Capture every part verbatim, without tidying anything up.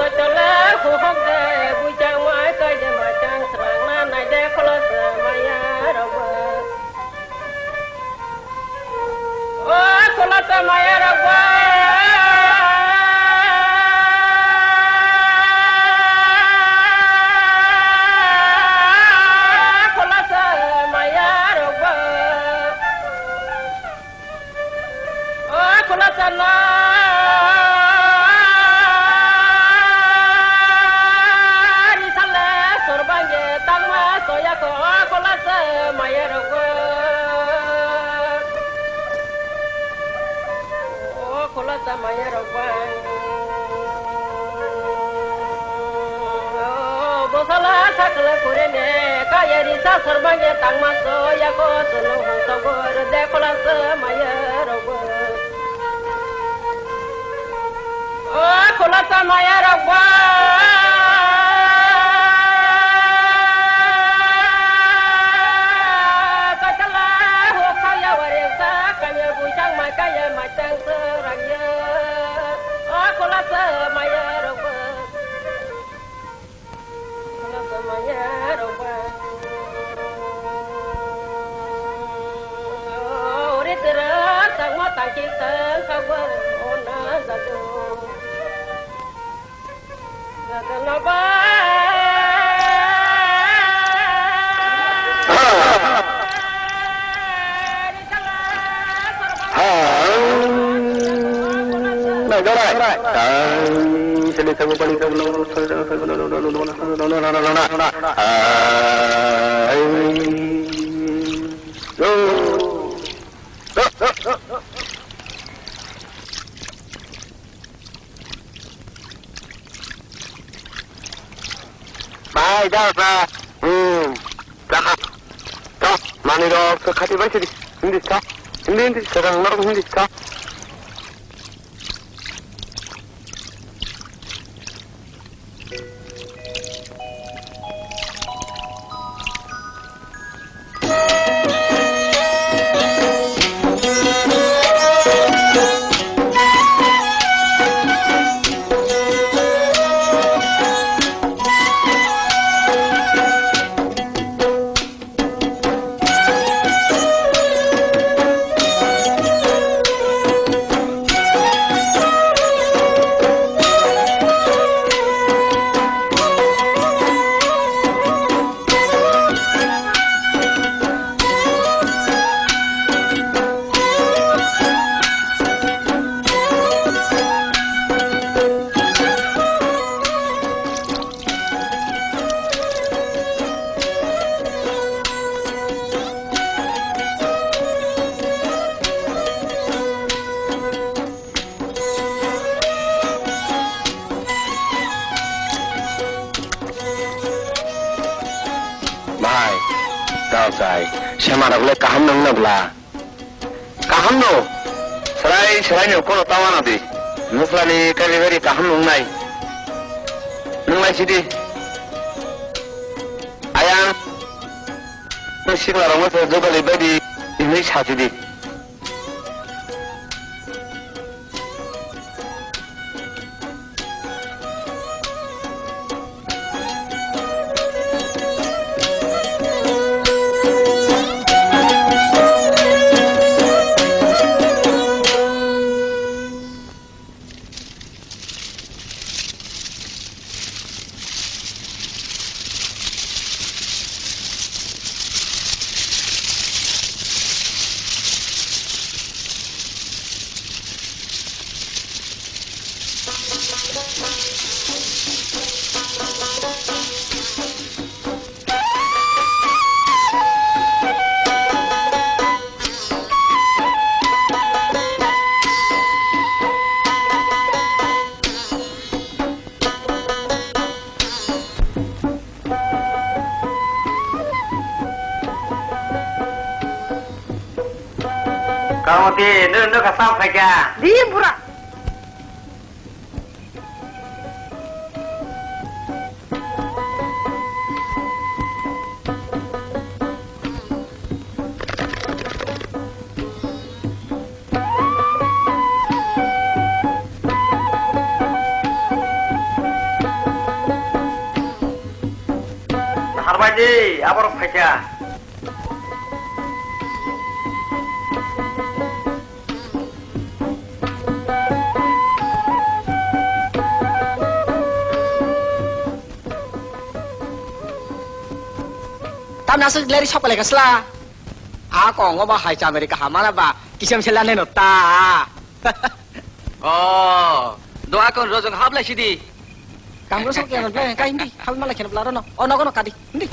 Chole huhok de buchang mai kai de machang srang na nai de kholosa maya rok bo. O kholosa maya rok bo. Kholosa maya rok bo. O kholosa no ri sale sorbangye tangma soya ko o kholosa maya rok bo. O kholosa maya rok bo. O bosala sakla kurene kaya ri sa sorbangye tangma soya ko solo hong togor de kholosa maya rok bo. O kholosa maya rok bo. Kachala ho khaya ware sa kanya buchang ma kaya machang sa rangya. O kholosa maya rok bo. Bai, da, da. Hmm. Chakha. To, manwi rok, to khati bai sidi. Hindi, to. Hindi, hindi, swkang norok hindi, to. Bhai, tao chai, sema rok le kaham nung na bla? Kaham no, serai serai no kono tawana di. Nukla ni kali bari kaham nung nai. Nung nai sidi. Ayang, nung sikla rok no se jogali badi, ini sa sidi. Kamoti, nung, nung ka sam khaikha. Di, bura. Di, aborok phaikha. Tamni aswk leri sokpalai ka sla? A kongo ba hai chamari kaham mana ba kisam sela neno ta. Oh, doa kon rojong hablai sidi. Kangro sok yang play kai hindi, hal mala kena pelaro no. Oh, no, no, kadi hindi.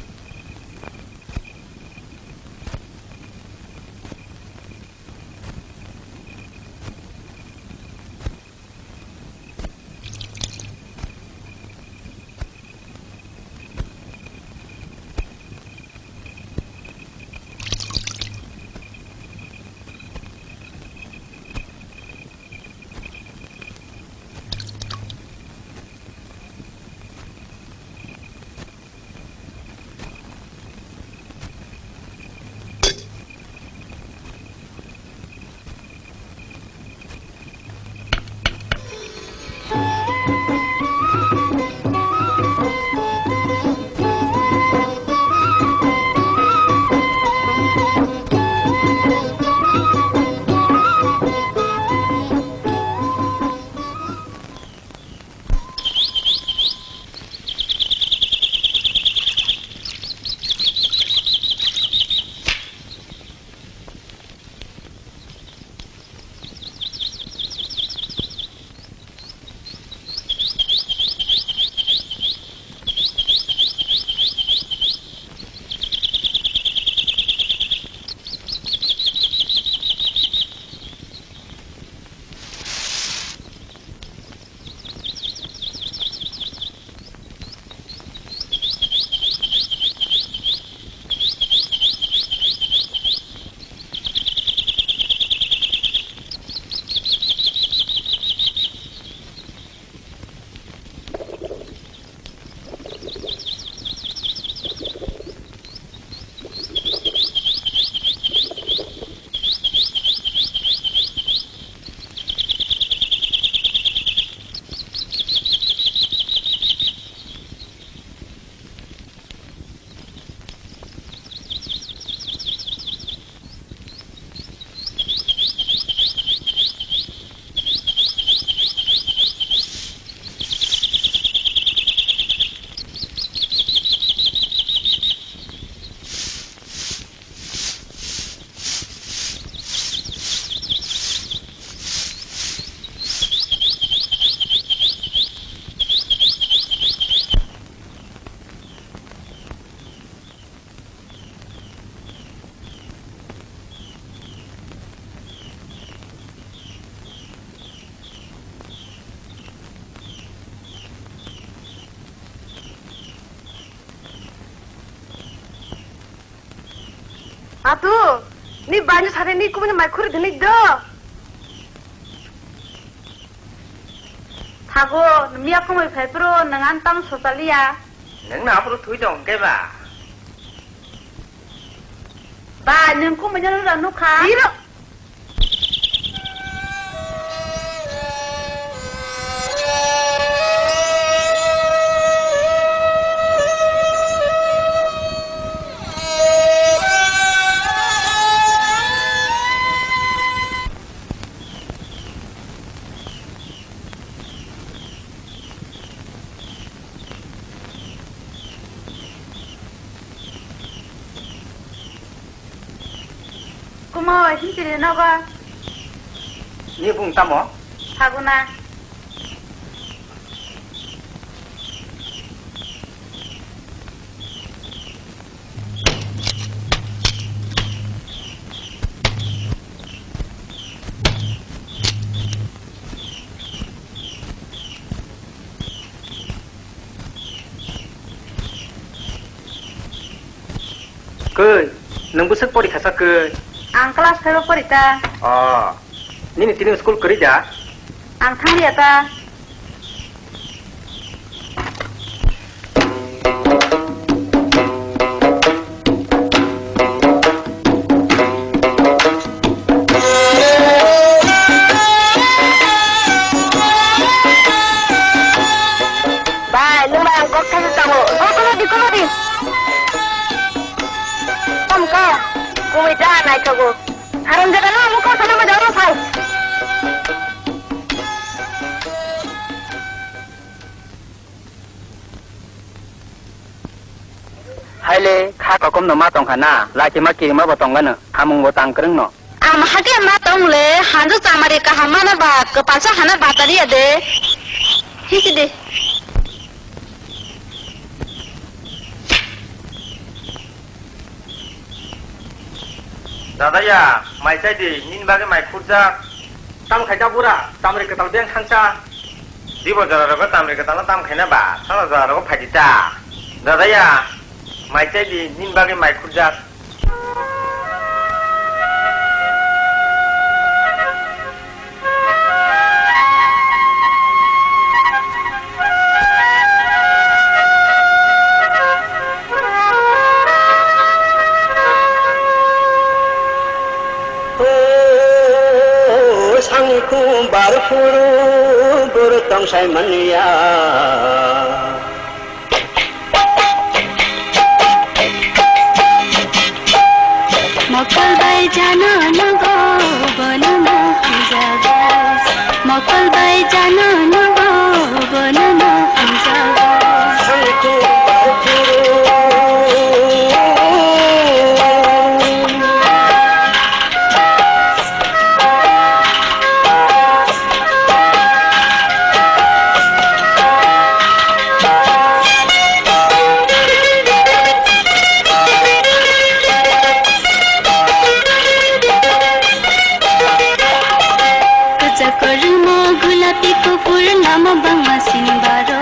Atu, ni banyu sari ni kumuni mai khuri dini do. Thago, miya kumui phai phuru nwng ang tamo sochaliya. Nwng na aphuru thui tong hwnkhe ba? Ba, nwng kumui no nukha. Iro. Kumo, himchiri nogo. Ni bung tamo? Phaguna. Koi, nwng bwswk pori khasa koi? Ang class five o pori ta. Oh, nini tini school kwrwi da? Ang thangliya ta. Bai, nwng bai ang kok thaisa tongo. O, kono di, kono di. Kumui ta naithogo. Haram jaga no amo kok sana ma jaga no phai. Haile kha kokomno ma tongkha na, lachima kirima bo tongano, hamung bo tang kwrwngno. Ama hake ma tong le, hanjo chamari kaham mano ba, kwpalsa hana batari ya de. Hisi de. Dadaya, mai chai di, nini bagwi mai khurjak. Tam khai ta bura, tamri kwtal beng thangsa. Dibo jora rogo tamri kwtal tam khaina ba, salo jora rogo phaidi ta. Dadaya, mai chai di, nini bagwi mai khurjak. O sangni khum bar phuru bor tong sai manya. Mokol bai jano nogo, bono no hamjago. Mokol bai jano nogo, bono no hamjago. Kwchak kwrwngmo gulapi kuphur lama bangma sini baro.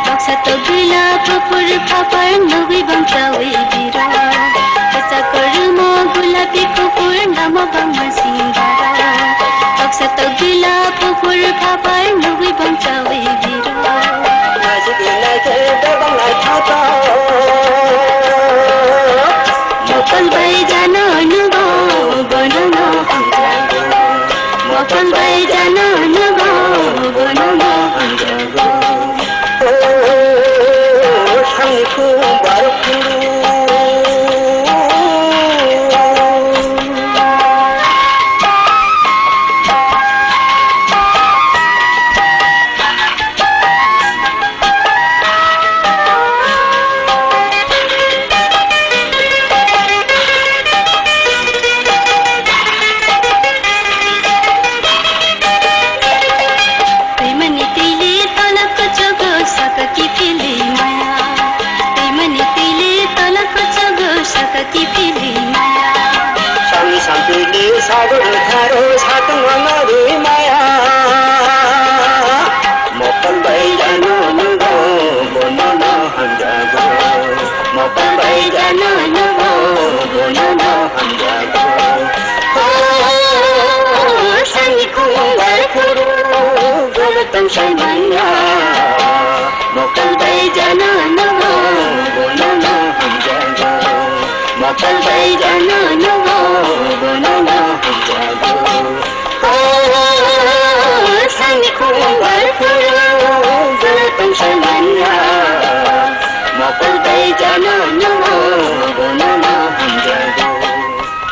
Baksa togwila kuphur phapar nugwi bangchawi biro. Kwchak kwrwngmo gulapi kuphur lama bangma sini baro. Baksa togwila kuphur phapar nugwi bangchawi biro. Mokol bai jano nugo, bono no hamjago. Mokol bai jano nugo, bono no hamjago. O, sangni khum bar phuru. Twimani twili tola kuchugo saka kiphilwi maya. Twimani twili tola kuchugo saka kiphilwi maya. Sami sampili sago tharo satung wangarwi maya. Mokol bai jano nugo, bono no hamjago. Mokol bai jano nugo, bono no hamjago. O, sani khumbar phuru, bono tong sai manya. Mokol bai jano nugo, bono no hamjago. Mokol bai jano nugo, bono no hamjago. O, sani khumbar phuru, bono tong sai manya. Mokol bai jano nugo, bono no hamjago.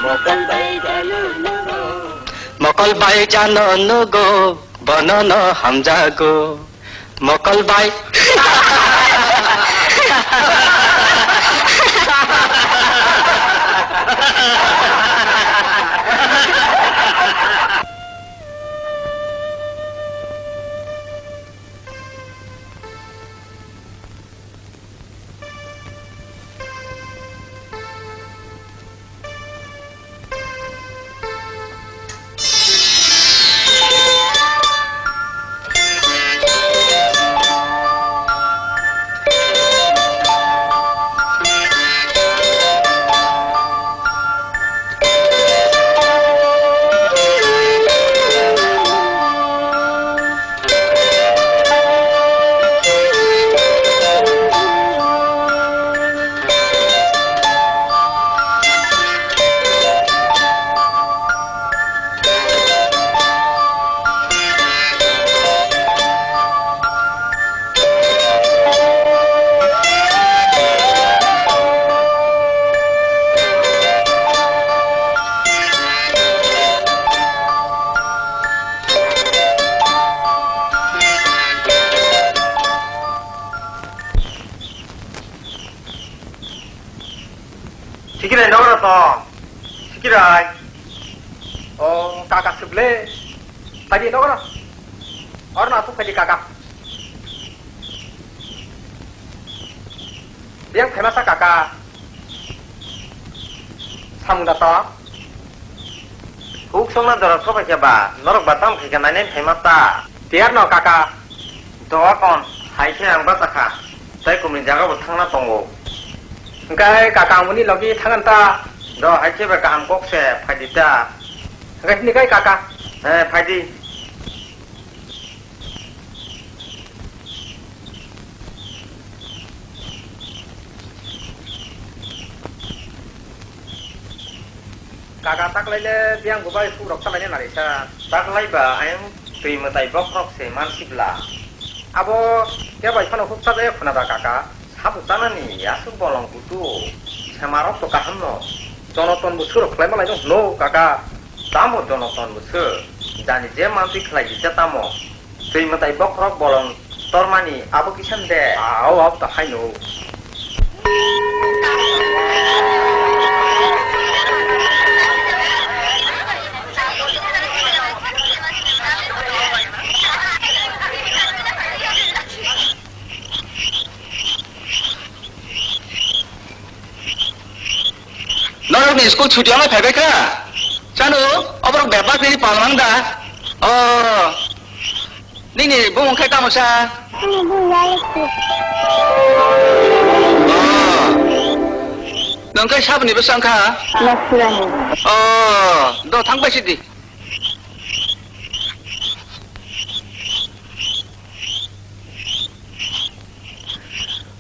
Mokol bai jano nugo. Mokol bai jano nugo, bono no hamjago. Mokol bai. Sikirai nogoro to. Sikirai. O kaka suble. Phaidi nogoro. Orno asuk phaidi kaka. Biyang phaima sa kaka. Samung da to. Huk songna jora sobai khe ba, norok ba tam khai khe nainai phaima ta. Tiyar no kaka. Doa kon, hai khe ang bachakha. Tai kumni jaga bo thangna tongo. Hwnkhe kaka ang boni logi thangan ta. Do hai khe ba kaham kok se phaidi ta. Hwnkhe sini kai kaka. He, phaidi. Kaka taklaile biyang bubai hukrok talaina nari sa. Taklai ba ayang twi mwtai bokhorok se mansibla. Abo kebai phano huksa jaya khuna da kaka. Sabo chanani aswk bolong kutu. Semarok to kaham no. Jonoton bo surok khlai malai no hwno kaka. Tamo jonoton bo sir. Jani je mantwi khlai di je tamo. Twi mwtai bokhorok bolong tormani abo kisa de? Ao, ao, ta haino. Norokni school chuti wngnai phaibai kha? Chano, oborok bebak nini palmang da? O, nini bumung khai tamo sa? Ani bumung Lalekhi. O, nwng khai saboni bwsa wngkha? Nasirani. O, do thang bai sidi.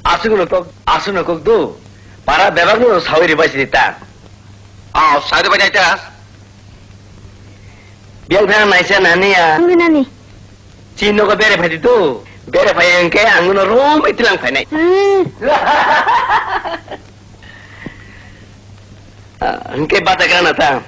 Aswkno kok, aswkno kok do. Para bebakno sawi ribai sidi ta. Oh, sawi ribai nai ta. Biyang phai naisa nani ya. Nungwi nani. Chini nogo bere phai di to. Bere phai hwnkhe ang no romwi tilang phainai. Hmm. Ah, hwnkhe bata kana ta.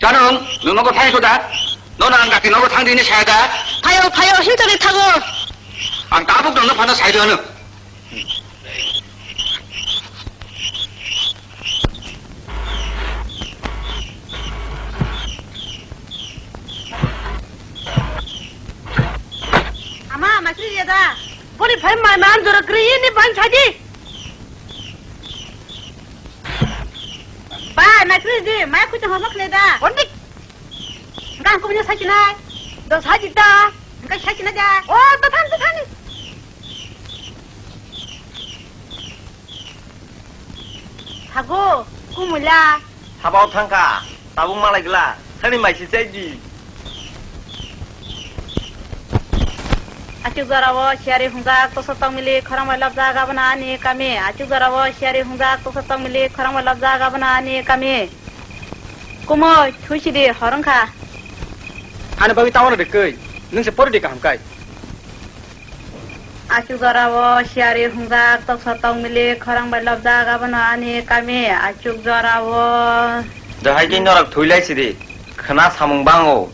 Chanung, nwng nogo thangwi soda? Nono ang gati nogo thangdi hinwi saya da? Phaio, phaio, hinjari thago. Ang tabuk nwngno phano sai rw hwno. Ama, masri ya da. Boni phai mai man jora kri ni ban chadi. Ba, naikri di, maya kuchung hama khle da. Onik. Engka angko bini sachi nai. Do sachi ta. Engka sachi na ja. O, do than, do than. Thago, kumula. Habao thangka, tabuk malai gla. Sani mai si chai di. Achuk jora o siyari hungjak, tosa tongmili khorang bai lobjak, abono ani kami. Achuk jora o siyari hungjak, tosa tongmili khorang bai lobjak, abono ani kami. Kumui, thuisidi, hor wngkha. Ani bagwi tamo rwdi kwi, nwng se pori di kaham kai. Achuk jora o siyari hungjak, tosa tongmili khorang bai lobjak, abono ani kami. Achuk jora o. Dohai khe norok thuilai sidi, khwna samung bango.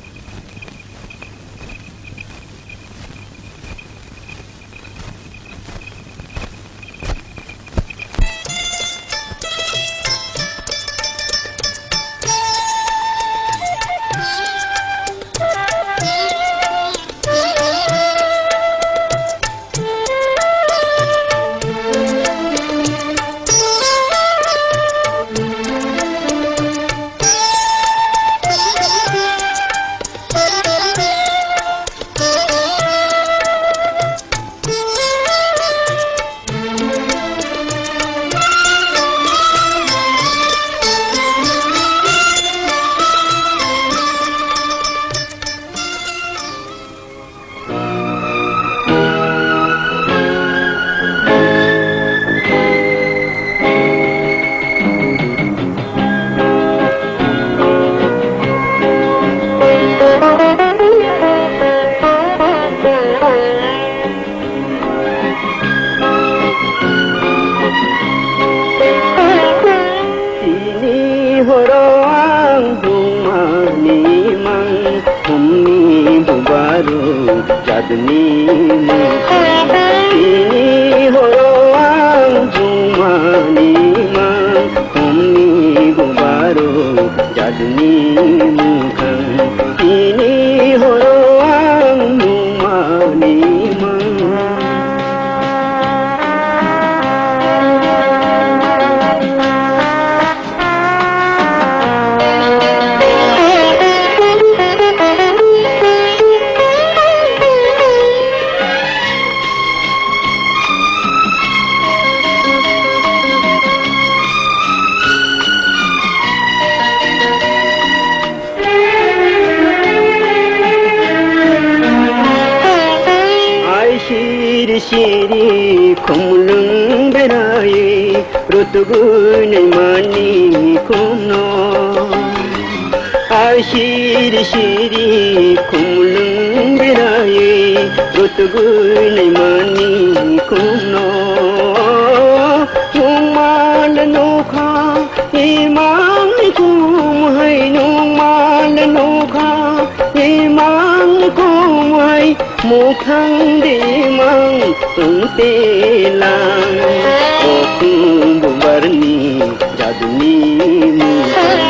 Horo ang bumani mang, humni bubaru jadni mukhang. Ini horo ang bumani mang, humni bubaru jadni mukhang. Ini horo ang bumani mang. Ai siri siri khumlung berai, rutugui nai mani khumno. Ai siri siri khumlung berai, rutugui nai mani khumno. Nungma le nukha, imang ni khum hai, nungma le nukha, imang ni khum hai. Mukhang demang wngte lang, o khum bubarni jaduni mukhang.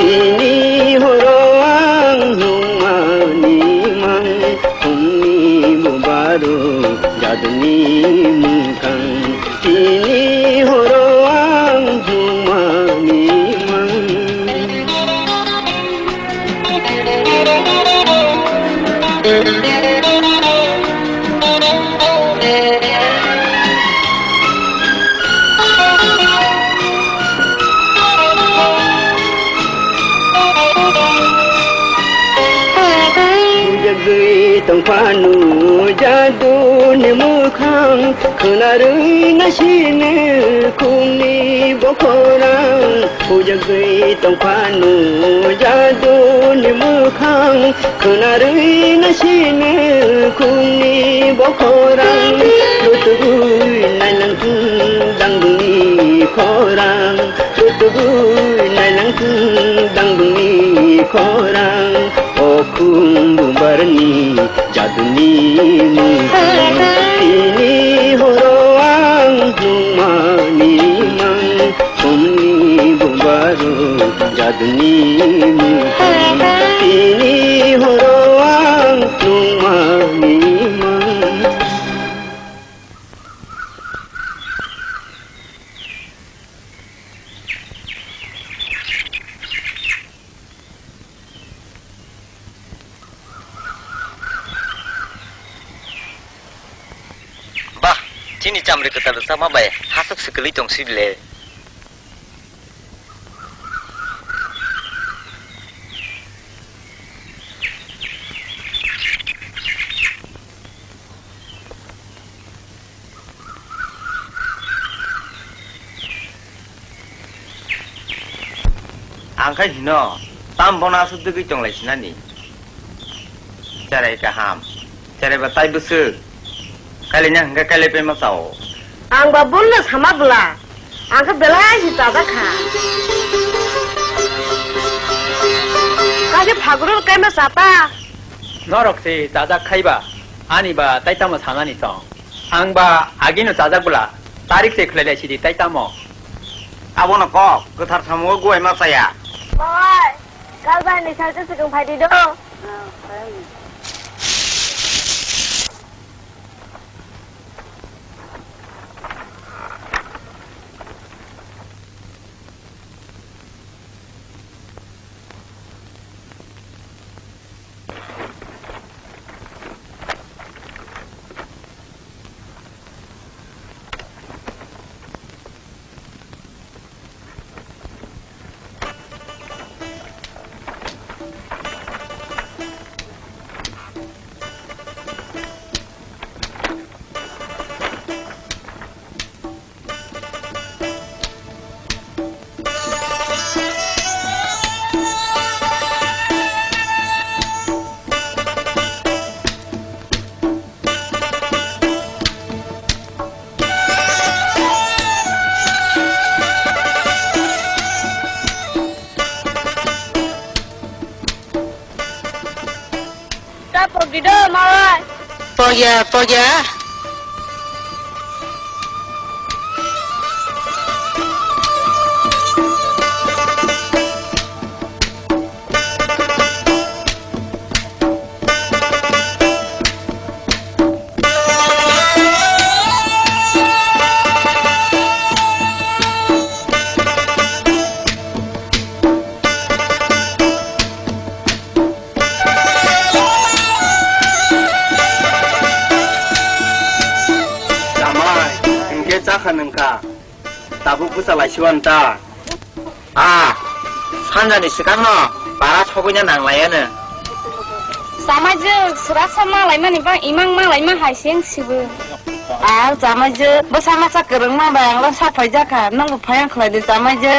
Ini horo ang nungmani mang, khumni bubaru jaduni mukhang. Ini horo ang nungmani mang. Jagwi tongphanu jaduni mukhang, khwnarwi nasini khumni bokhorang. Pujagwi tongphanu jaduni mukhang, khwnarwi nasini khumni bokhorang. Rutugwi nainang thung dangdungni khorang, rutugwi nainang thung dangdungni khorang. O khum bubarni jaduni mukhang, ini horo ang nungmani mang. Khumni bubaru jaduni mukhang, ini horo ang nungmani mang. Bah, chini chamri kwtal rwchapma bai hasuk se kwlwi tong sibile. Ang khai hino, tam bono aswk dwgwi tonglai sinani. Cherai kaham, cherai ba tai bwswk. Kailai nang hwnkhe kailai pai ma chao. Ang ba bulla sama bwla. Ang khe belai se chajak kha. Kaisa phaguror kaima chata. Norok se chajak khaiba, ani ba tai tamo sanani chong. Ang ba agino chajak bwla, tarik se khlai lai sidi tai tamo. Abono kok, kwthar samungo guai ma chaya. Boi, kal bai ni salsa swkang phai di do. Dido, malai. Tokya, tokya. Chamai, hwnkhe chakha nwngkha. Tabuk bwsa laisiwan ta. Ah, sanjani swkangno para sogwina nanglaiano. Chamai je swrasa malaimani ba imang malaima hai se wng sibo. Ah, chamai je bwsa masa kwrwngma bai angla sa phaijakha, nwngbo phaiya khlai de chamai je.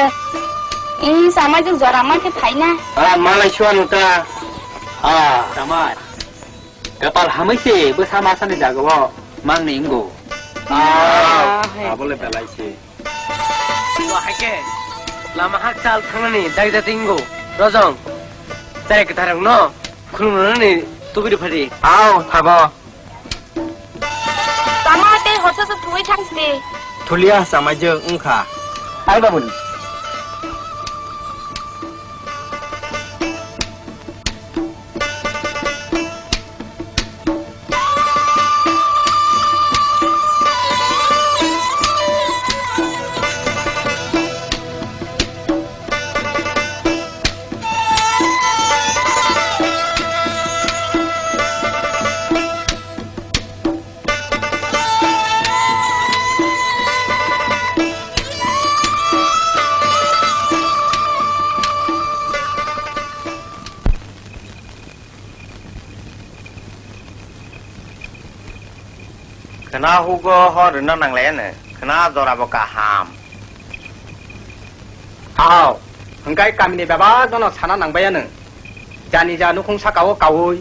Ih, chamai je jora mankhe phaina. Ah, malaisiwan ta. Ah, chamai. Kapal hamwi se bwsa masani jagao mangni wngo. Ah, ah, hai. Abole belai se. Bo hai khe lama hakchal thangnani dagda tinggo. Rojong, chai kwtharrokno khulumnani tubui rw phadi. Ao, thabo. Tamo tei horsa se thuwi thangsi. Thulia chamai je wngkha. Ai babuni. Khwna hugo hor rwna nanglaiano, khwna jorabo kaham. Hao, hwnkhe kamini bebak jono sana nangbaiano. Jani ja nukhung sakao kaui,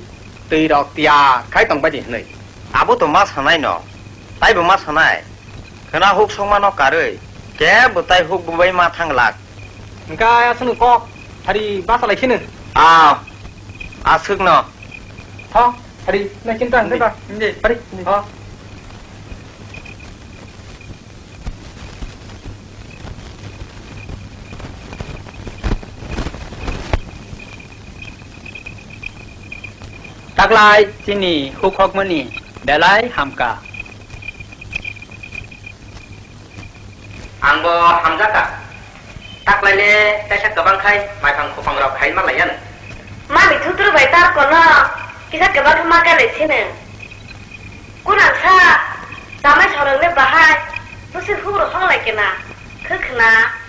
twi rok tiyar khai tongbaidi hwnwi. Abo to ma sanai no, taibo ma sanai. Khwna huk songmano karwi, kebo tai huk bubai ma thanglak. Hwnkhe aswkno kok, phari basa lai kheno. Ah, aswkno. Tho, phari, nai chinta hwnkhe ba. Hindi. Phari, hindi. Oh. Taklai chini hukhokmani belai hamkha. Angbo hamjakha. Taklaile kaisa kwbang khai maiphang khopang rok khai ma laiyan. Mani thutru bai tar kono kisa kwbang ma kanai sini. Kunang sa chamai sorok le bahai busi huk rok hong lai kena. Khwkhwna.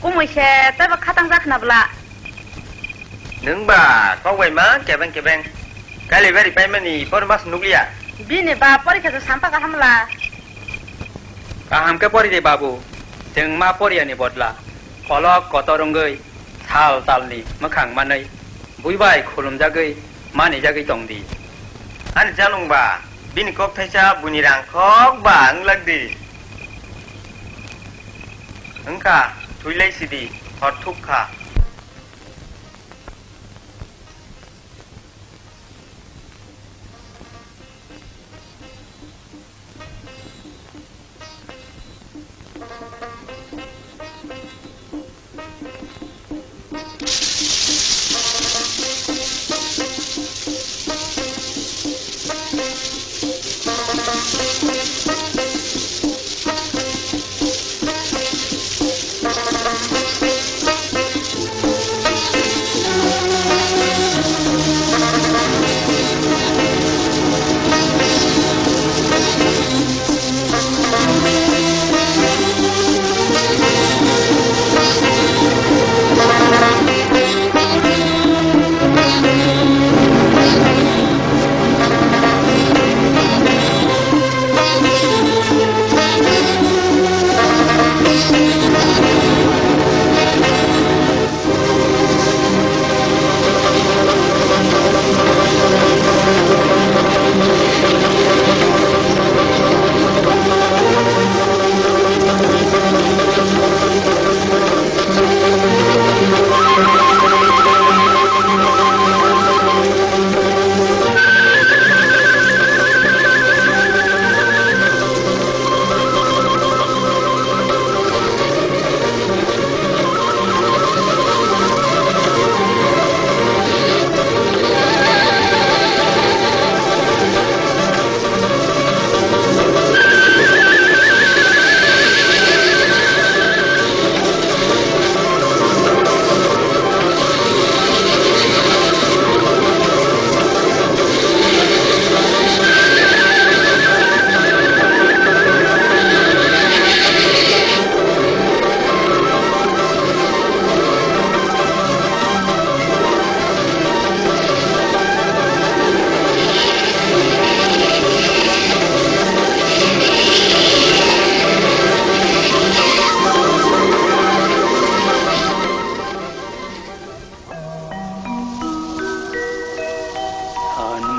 Kumui se teibo khatang jak khna bwla. Nwng ba kok bai ma kebeng kebeng. Kailaibari paimani porma se nukliya. Bini ba porikha se sampa kaham la. Kaham khe pori de babu. Chwng ma poriyani bodla. Kolok kotor wngwi sal talni mwkhang manwi bui bai khulumjagwi manijagwi tong di. Ani janung ba, bini kok thaisa buini rang khok ba wng lak di. Wngkha, thwi lai sidi, hor thuk kha.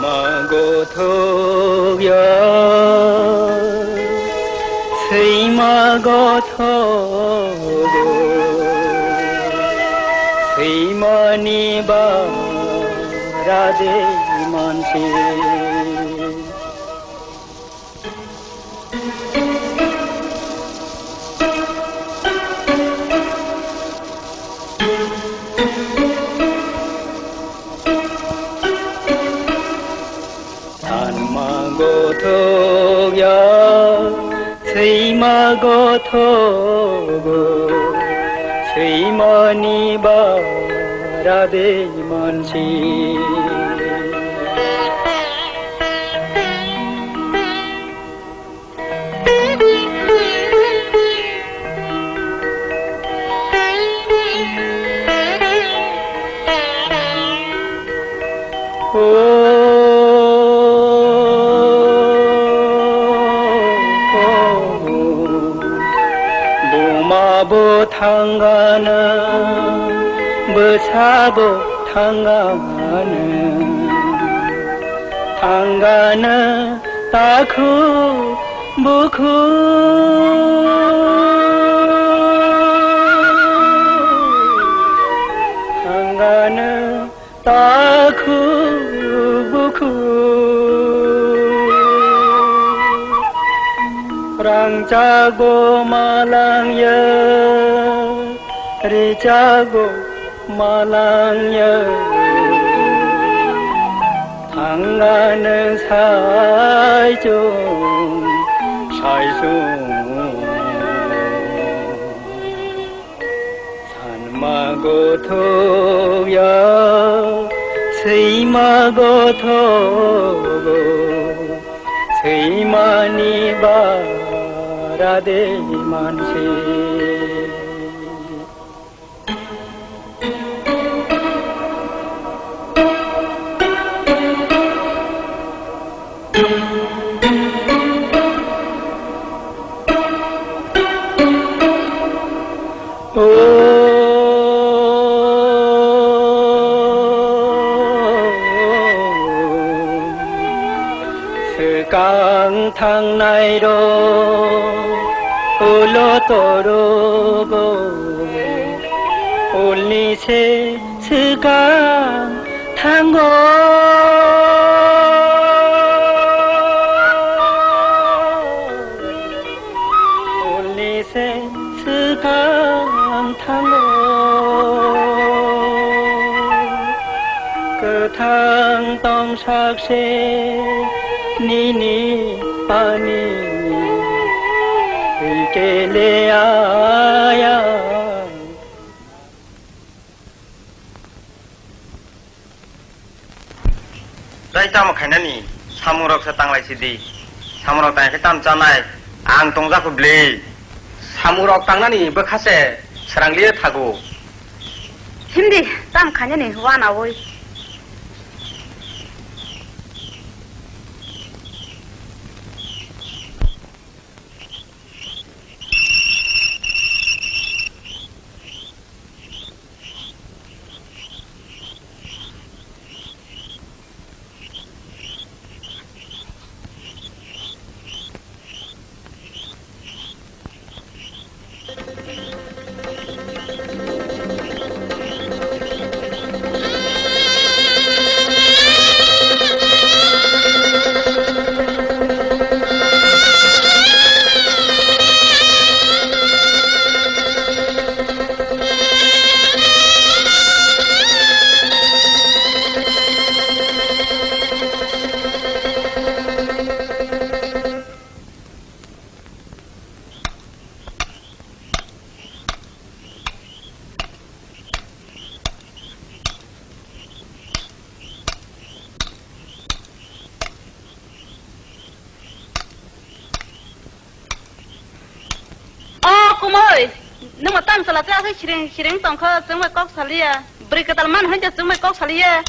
Gothok ya, sima gothok, sima ni ba rade mansi. Thanma gothok ya, sima gothok, sima ni ba rade mansi. Buma bo thangana, bwsa bo thangana, thangana. Takhu bukhu thangana, takhu bukhu rangchak bo malangya, richak bo malangya. Thangana saichung saichung. Sanma gothok ya, sima gothok, sima ni ba rade mansi. Swkang thangnai rok ulo torogo, ulni se swkang thango. Ulni se swkang thango. Kwthang tongsak se nini ani twi kele aya. Tei tamo khainani, samungrok se tanglai sidi. Samungrok tang khe tam chanai, ang tongjak kho bli. Samungrok tangnani bwkha se srang liye thago. Himdi, tam khainani wanaui. O kumui, nwng bo tam chwla chwla khe siring siring tong kho, chwng bai kok saliya. Bwrwi kwtal man hwn khe chwng bai kok saliya.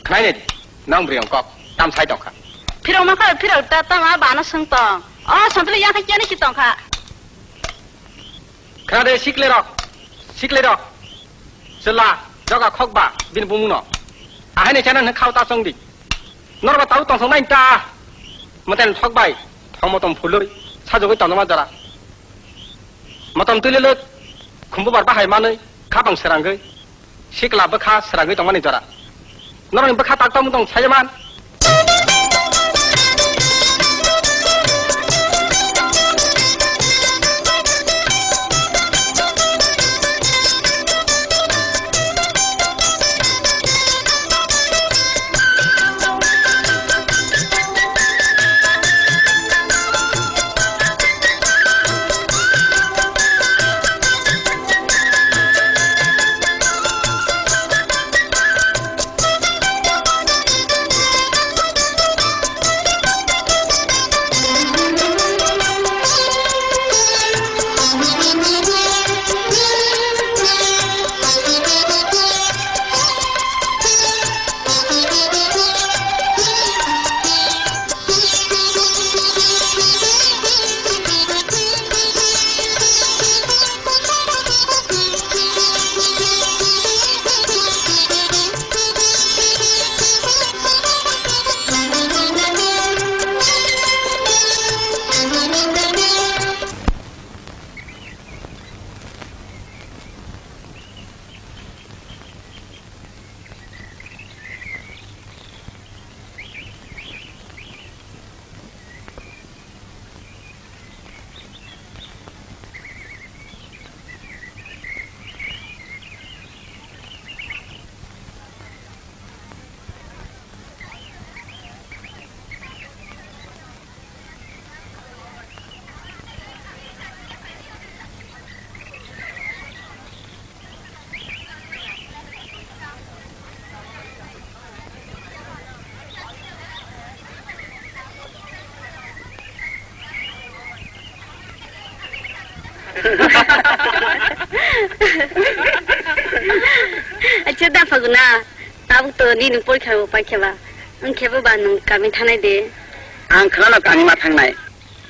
Khnaini di, nang bwrwi ang kok, tam sai tong kha. Phirok ma kha, phirok ta, tama bana swng tong. O Santuli yang kha kiyani si tong kha. Khna de, sikle rok, sikle rok. Chwla, Doga khok ba bini bumung no. Ahai ni chana hwn khao ta chong di. Norba tau tong song nai ta. Moten thok bai. Thong motom phuloi. Sajogoi tong ma jora. Motom twi lele khumbu bar bahai manwi kha bang srangwi sikla bwkha srangwi tongmani jora. Norokni bwkha tak tongmung tong sayaman. Acha da Faguna, tabuk to nini porikha bo paikha ba. Wng khe bo ba nwng kami thanai de. Ang khwnano kami ma thangnai.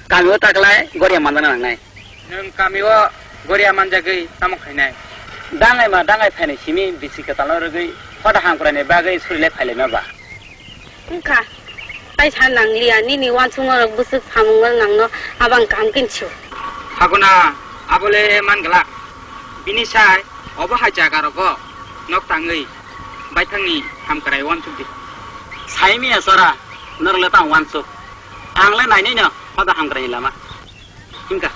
Kami o taklai goria manjana nangnai. Nwng kami o goria manjagwi tamo khainai? Dangai ma dangai phainai simi bisi kwtalno rwgwi hoda hamkraini bagwi surilai phailaima ba. Wngkha, tai sa nangliya, nini uansukma rok bwswk samung rok nangno abang kaham khe sio. Hakuna, abole man glak. Bini sai obo hai jaga rogo nok tangwi baithangni hamkrai uansuk di. Sai miya chora, norok le tang uansuk. Ang le nainai no hoda hamkrai ni lama. Himkha.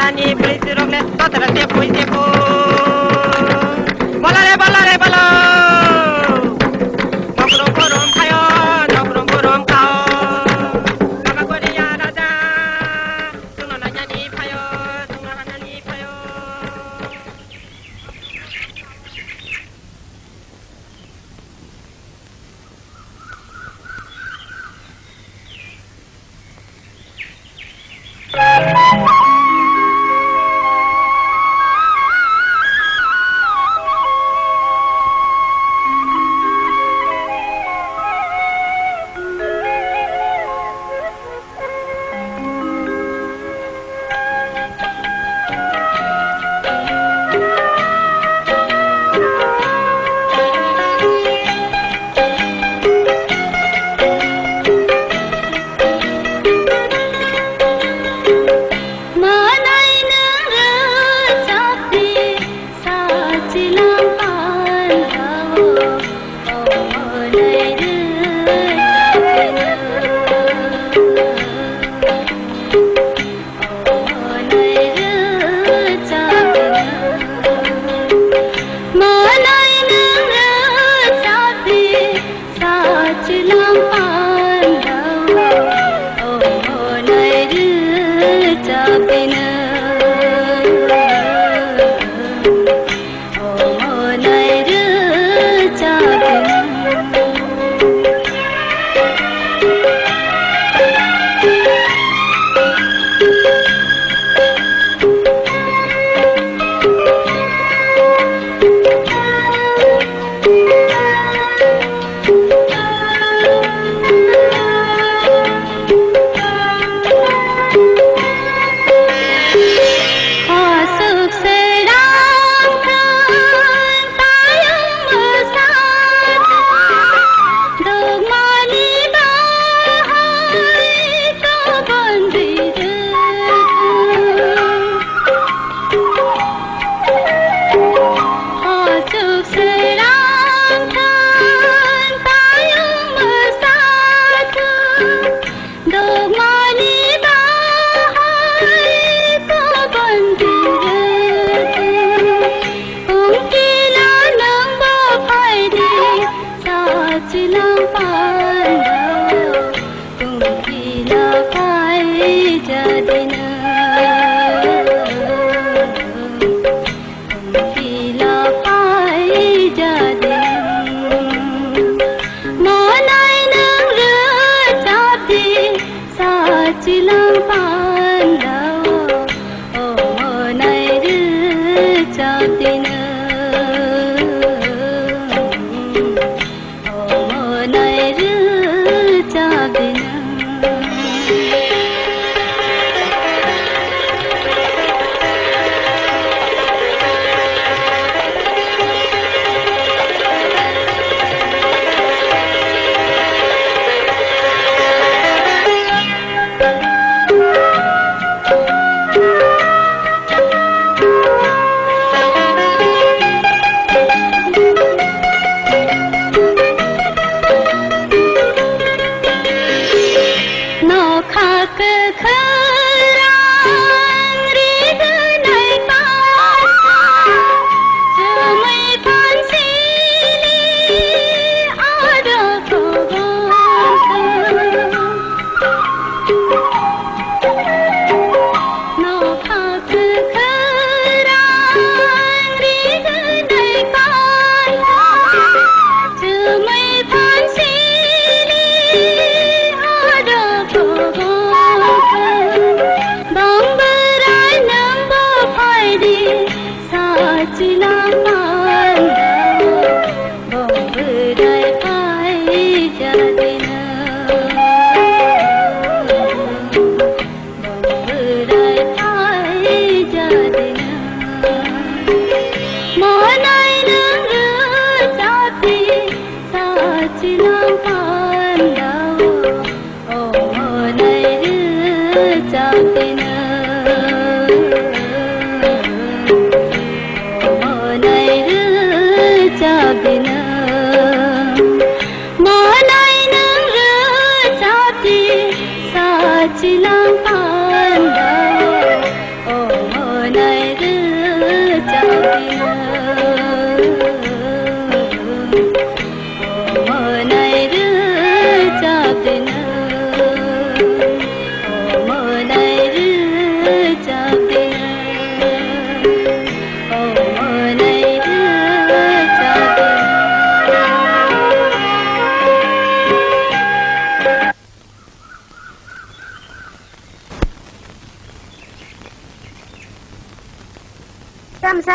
Ani police rok le totra te pui te po. Bola re, bola re, bola. Nokrom borom khayo, nokrom borom khao. Baba Korea raja, chwngno nainani phayo, chwngno nainani phayo.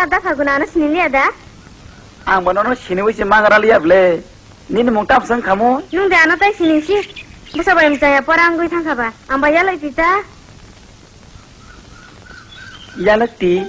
Da Phaguna, ano sini liya da? Ang bo nono sini wi se mangra liya ble. Nini mung tamo se wngkha mo? Nwng de ano tai sini si. Bwsa bai mwchaya pora wngwi thangkha ba. Ang bai yalai di ta. Yalak ti.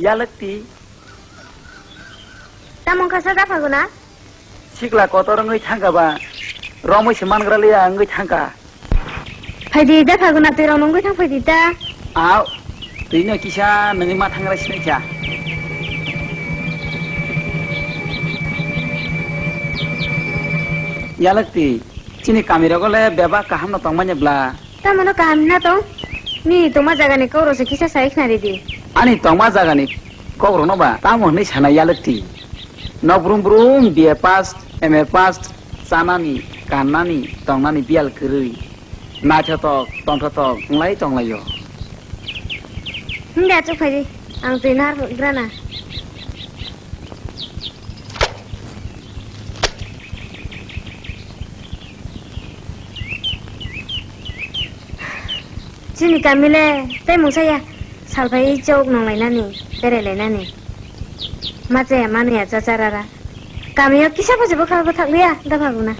Yalak ti. Tamo wngkha sa da Phaguna? Sikla kotor wngwi thangkha ba, romwi se mangra liya wngwi thangkha. Phaidi da Phaguna, twi rok nungwi thang phaidi ta. Au, twi no kisa nungwi ma thangra sinai kha. Yalak ti, chini kami rogo le bebak kaham no tongmani bla. Tamo no kaham na tong? Nini tongma jaga ni kok rok se kisa sai khna ri di. Ani tongma jaga ni kok rok no ba tamo hwnwi sana Yalak ti. Nok brum brum B A pass, M A pass, chanani, kannani, tongnani biyal kwrwi. Naithotok, tongthotok, wnglai tonglaio. Hwnde achuk phai di, ang twi narwk grana. Chini kami le tei mungsa ya, sal phai chok nonglainani, berailainani. Ma chaya, ma nui ya, cha cha rara. Kamio kisa bo jebo kha bo thak liya, da Phaguna.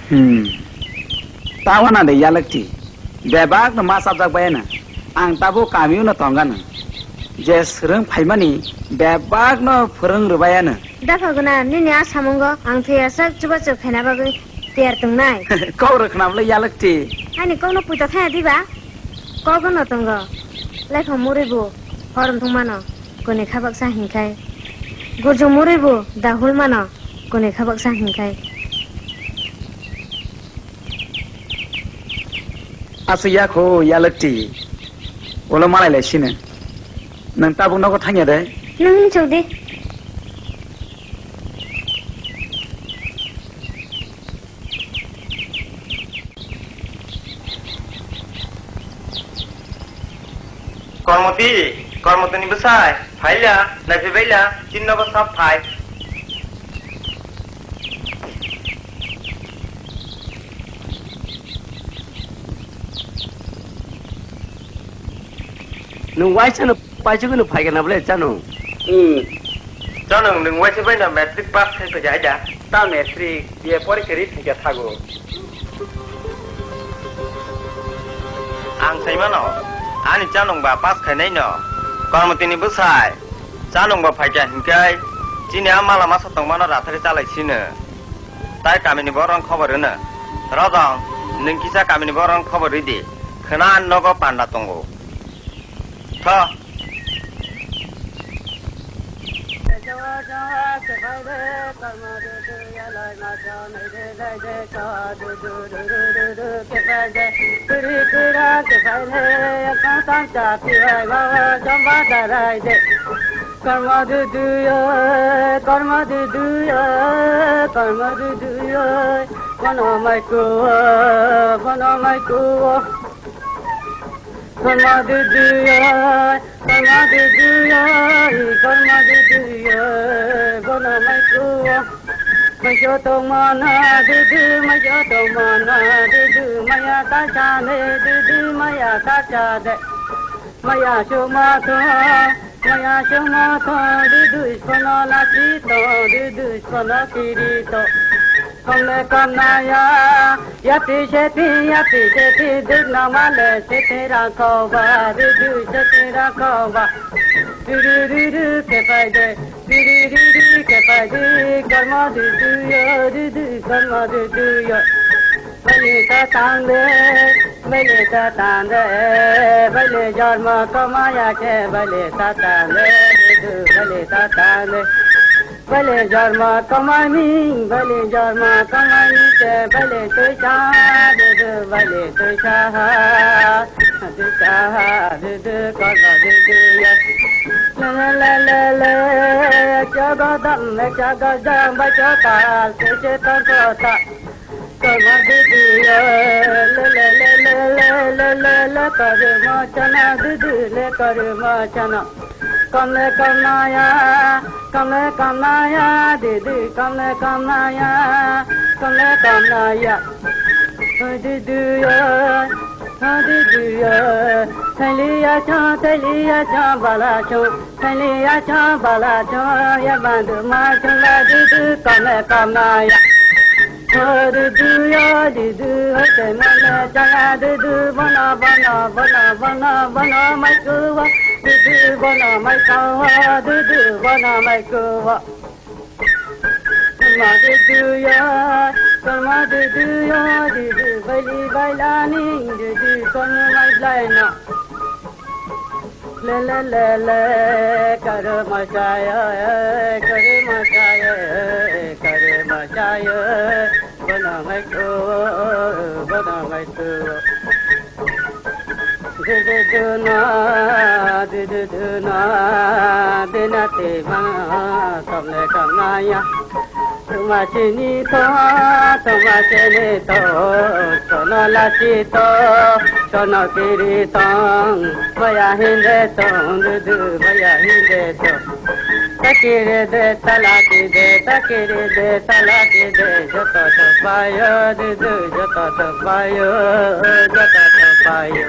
Hmm. Tawana de Yalak ti. Bebak no ma chapjak bayana. Ang tabo kamio no tongana. Je swrwng phaimani bebak no phwrwng rwbayana. Da Phaguna, nini a samungo ang thwiyasak chubachu phaina bagwi tiyar tongnai. Kok rw khna bwle Yalak ti. Ani kokno puito thaya diba? Kok no tongo. Laiphang murwi bo hor wngthok mano, kwnwi kha baksa hinkhai. Gurjung murwi bo dahul mano, kwnwi kha baksa hinkhai. Aswk ya kho Yalak ti. Ulo malai lai sino. Nwng tabuk nogo thangya de? Nwng hinchuk di. Kormoti, Kormotini bwsai, phaila, naiphi baila, chini nogo sab phai. Nwng waisa no paisugwi no phaikha na bwle, Chanung? Hmm. Chanung, nwng waisa bai no matric pass khai phaikha aida? Ta matric, B A porikha ri phaikha thago. Ang sai mano, ani Chanung ba pass khainai no. Kormotini bwsai, Chanung ba phaikha hinkhai, chini a mala masa tongmano rathari chalai sino. Tai kamini borok rok khobor rwno. Rodong, nwng kisa kamini borok rok khobor rwdi. Khwna nogo panda tongo. Tho. Kormo dudu oi, kormo dudu oi, kormo dudu oi, bono mai kuo, bono mai kuo. Kormo dudu oi, kormo dudu oi, kormo dudu oi, bono mai kuo. Majo tongmana dudu, majo tongmana dudu, maya ta chane dudu, maya ta chade. Maya suma thong, maya suma thong, dudu iskono lachito, dudu iskono kirito. Komle komnaya, yati seti, yati seti, dudna male seti rakhoba, dudu seti rakhoba. Ri ri ri ri ke pai de, ri ri ri ri ke pai de, karma de du yo, de du karma de du yo. Bale ta tang de, bale ta tang de, bale jorma kamaya ke, bale ta tang de, de du, bale ta tang de. Bale jorma kamai mi, bale jorma kamai mi ke, bale tui sa, de du, bale tui sa ha, tui sa ha, de du, karma de du ya. La la la la la, chaga dam, chaga dam, ba chaga, se se ta ko ta. Karma de du ya, la la la la la la la la, karma chana de du, le karma chana. Kamle kamnaya, kamle kamnaya, de du, kamle kamnaya, kamle kamnaya. Hoi de du ya, hoi de du ya, thailiya cha, thailiya cha, bala cha. Thaliya cha bala cha ya bandu ma chula de du kamle kamnaya. Ho de du ya de du ho te mole chaya de du bono bono bono bono bono mai kuwa de du bono mai kuwa de du bono mai kuwa. Ma de du ya, ma de du ya de du baili baila ni de du kono mai blaina. Le le le le, kare ma chaya, kare ma chaya, kare ma chaya, bana mai ko, bana mai ko. De de de na, de de de na, de na te ma, kam le kam na ya. Tuma chini to, tuma chini to, sono lachi to, sono kiri tong, maya hinde tong, du du maya hinde tong. Takiri de talaki de, takiri de talaki de, joto to payo, du du joto to payo, joto to payo.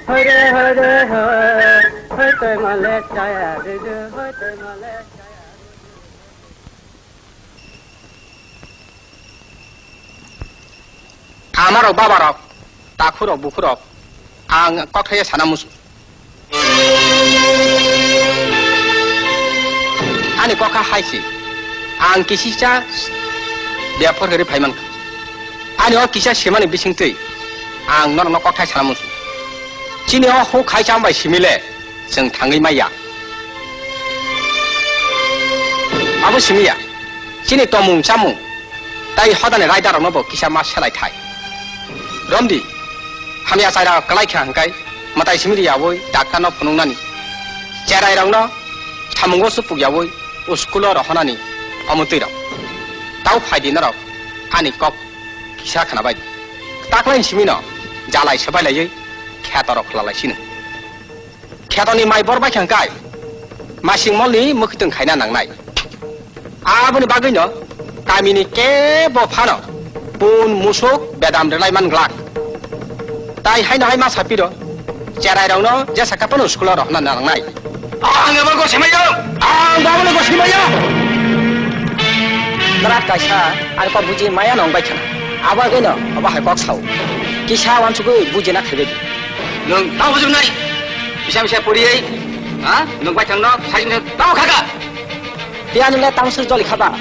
Hare hare hare, hoi toi male chaya de de, hoi toi male chaya de de. Amarok, babarok, takhurok, bukhurok, ang kokthaiya sana musu. Ani kokha hai se, ang kisisa bepar hwrwi phai mankha. Ani o kisa semani bisingtwi ang norokno kokthai sana musu. Chini o huk hai cham bai simi le chwng thangwi maya. Abo simi ya, chini tomung chamung tai hodani raidarokno bo kisa ma selai thai. Romdi, hamya chaira kwlai kha hwnkhe mwtai simi riyaui daktarno phunuknani, cherairokno samungo supuk yaui uskulo rohornani omo twi rok. Tau phaidi norok ani kok kisa khwnabai di. Taklaini simino jalai swbai laiwi khetorok khwlalai sino. Khetoni mai bor bai kha hwnkhe masing molni mwkhwtwng khaina nangnai. Aboni bagwino kamini kebo phano pun musuk bedam rwlai man glak. Tai haino hai ma sapiro, cherairokno jesa khe phano school-o rohorna nangnai. Ang abo gosai maya! Ang abo gosai maya! Berat kaisa, ang kok buji maya nong bai khana. Abo bagwino abo hai kok sao. Kisa wansugwi bujina khlaibai di. Nwng tamo bujuknai? Bisa bisa poriwi, ha? Nwng baithangno saisungsa tamo khaka? Tiyani le tamo sir joli khaba?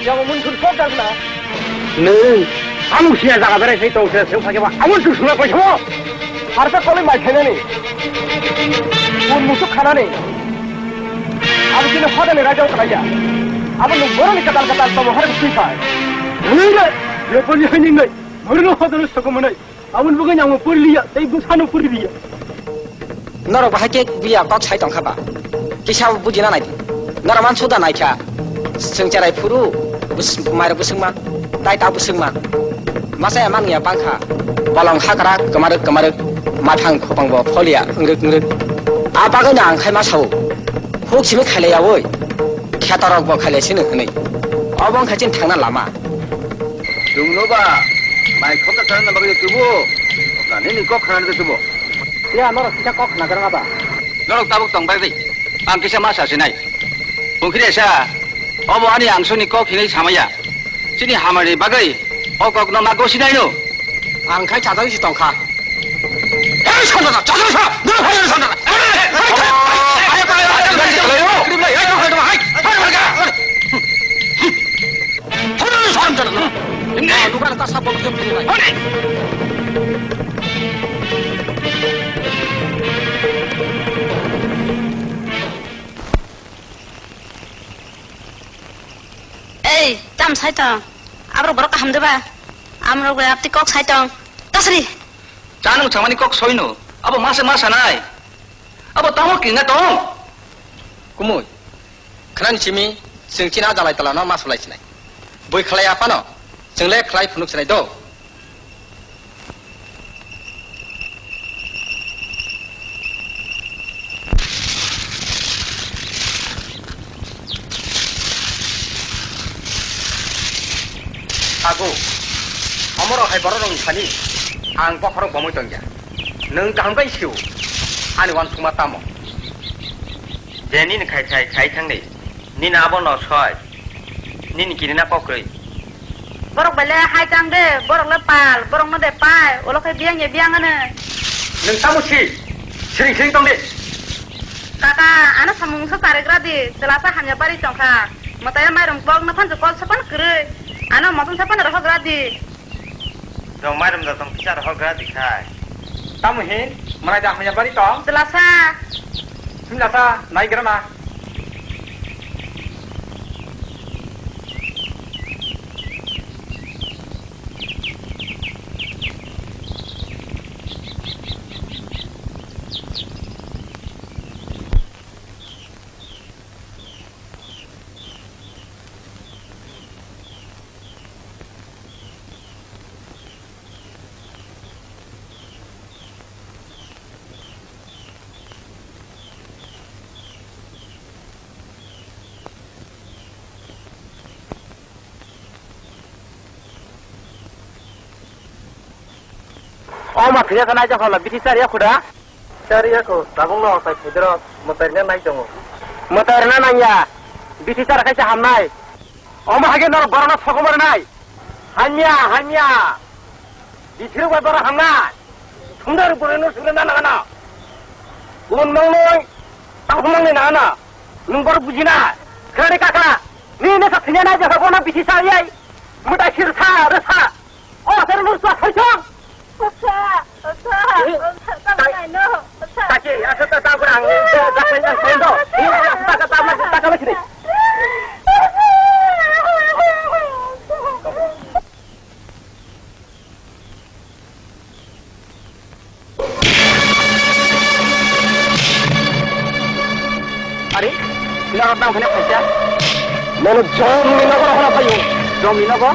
Jabo mun thun kok gagna. Nwng tamo siya jaga berai sai tong se sung phakhe ba. Amo sung sung pai thamo. Harsa koloi mai khainani. Mun musuk khanani. Abo kini hodani raja khlaiya. Abo nwng boroni katal katal tamo har sui phai. Nwng le, le poli hai ningnai. Borno hodani sokomonai. Aboni bagwi ang pori liya, tei bwsano pori liya. Norok bahai khe buya kok sai tongkha ba? Kisa bujina nai di. Norok man suda nai kha. Chwng cherai phuru, bwswng, mairok bwswngma, tai ta bwswngma. Masa ya mangya bangkha. Bolong hakra kwmarwk kwmarwk, mathang khopang bo pholiya wngrwk wngrwk. A bagwi no ang khai ma sao. Huk simi khailai yaui. Khetorok bo khailai sino hwnwi. Obo wngkha chini thangna lama. Chwngno ba mai khoksa sana bagwi tubu. Nini kok khana tubu. Ya, norok kisa kok khna jarang aba. Norok tabuk tong bagwi. Ang kisa ma sa sinai. Bungkhiri sa, obo ani angsuni kok hinwi samaya. Chini hamari bagwi o kokno ma gosinai no. Ang khai chajagwi se tongkha. Hei, Santana, chajagwi sa! Nang hai, Santana! Hei, hei, hei, hei, hei, hei, hei, hei, hei, hei, hei, hei, hei, hei, hei, hei, hei, Santana! Hei, dukan ka sabo ke pura. Hei! Ei, tam sai tong. Aborok borok kaham de ba? Amrok bai apti kok sai tong. Tasri. Chano changmani kok soino. Abo masa masa nai. Abo tamo kina tong. Kumui. Khnani simi, chwng chini a jalai talano ma sulai sinai. Bui khlai aphano, chwng le khlai phunuk sinai do. Ago, omorok hai borok rokni thani ang bokhorok bomwi tongya. Nwng kaham khe sio, ani uansukma tamo? Je nini khai khai khai thangni, nini abo no soi, nini kirina kokrwi. Borok bai le hai chang de, borok le pal, borok no de pai, ulo khe biyang ya biyang ano. Nwng tamo si, siring siring tong de. Kaka, ano samung sa charigra di, chwla sa hamya bari tongkha. Mwtai mairum kok no phan kol sapan kwrwi. Ano motom sapan rohok ra di. Rong mairum da tong kichar hol gra dikhai. Tamo hin, manai da hamya bari tong? Chwla sa. Simla sa, nai gra na. O ma thwiya kha nai jokha la bithi chariya khuda. Chariya kho, tabuk no sai thwidro, mwtai rina nai tongo. Mwtai rina nangya, bithi chara khaisa hamnai. Omo hage norok borokno sokomor nai. Hamya, hamya. Bithirok bai borok hamnai. Sundar borokno sundar na nangana. Kun mangnoi, tang mangnoi nangana. Nwng borok bujina. Khani kaka. Nini sa thini nai jasa bona bithi sa yai. Mutai sir sa, resa. O, sir nur sa thai chong. Osa, osa, osa, tama nai no. Osa. Taki, asa ta ta kurang. Ta ta ta ta ta. Ini ta ta ta ta ta. Are, norok tang phane phaikha. Nono jomni nogo rohorna phaio. Jomni nogo?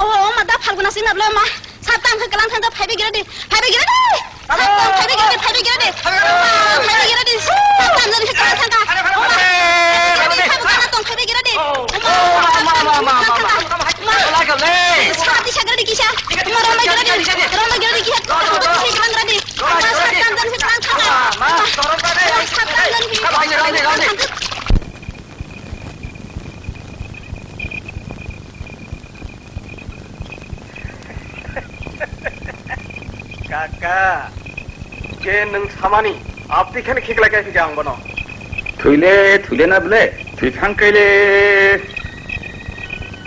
Oh, oh, ma da Phalguna sing na bla ma. Sa tang khe kelang thang da phaibe gira di. Phaibe gira di. Sa tang phaibe gira di, phaibe gira di. Phaibe gira di. Sa tang jan khe kelang thang da. Oh, ma. Phaibe gira di, phaibe gira di. Oh, ma, ma, ma. Sa di sa gira di kisa. Ma, rong gira di. Rong gira di kisa. Sa tang jan khe kelang thang da. Ma, ma. Sa tang jan khe kelang thang da. Kaka, je nwng samani, abdi khani khiklai kai phikha ang bono. Thwile, thwile na bwle, thwi thang kaile.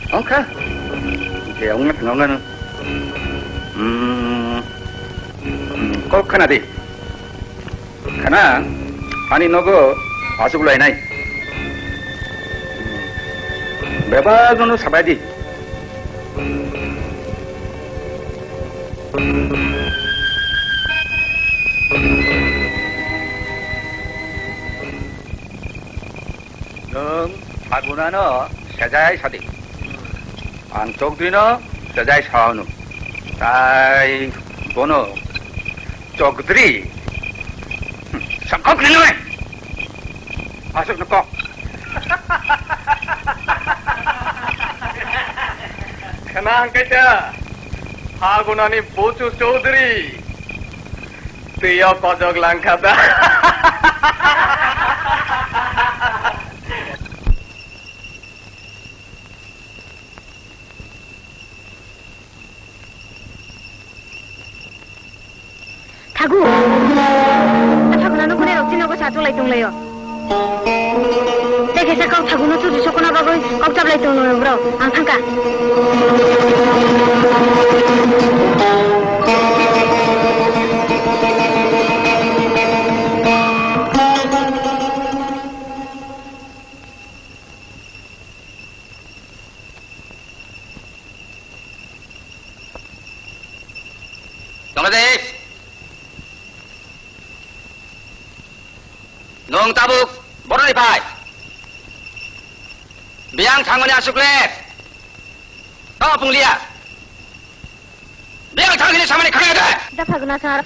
Ongkha, je ongna thang ongna nw. Hmm, hmm, kok khana di. Khana, ani nogo achuk lainai. Bebak nono sabai di. Nwng Phagunano sejai sadi. Ang Chokdrino sejai saono. Tai bono Chokdri. Hmm, sangkok ninoi. Asuk nukok. Khnang kaita Phagunani buchu Chowdhury. Twiyo kojok langkha da. Thagu. Thagu nano gune rok chini nogo sa chulai tonglaio. Tei kaisa kok Thaguno chuchu sokona bagwi kok chaplai tonglaio bro. Ang thangkha. Bangladesh! Nwng tabuk boroni phai. Biyang thangmani aswk le. Tamo pungliya. Biyang thangmani samani khaya de. Da Phaguna sar.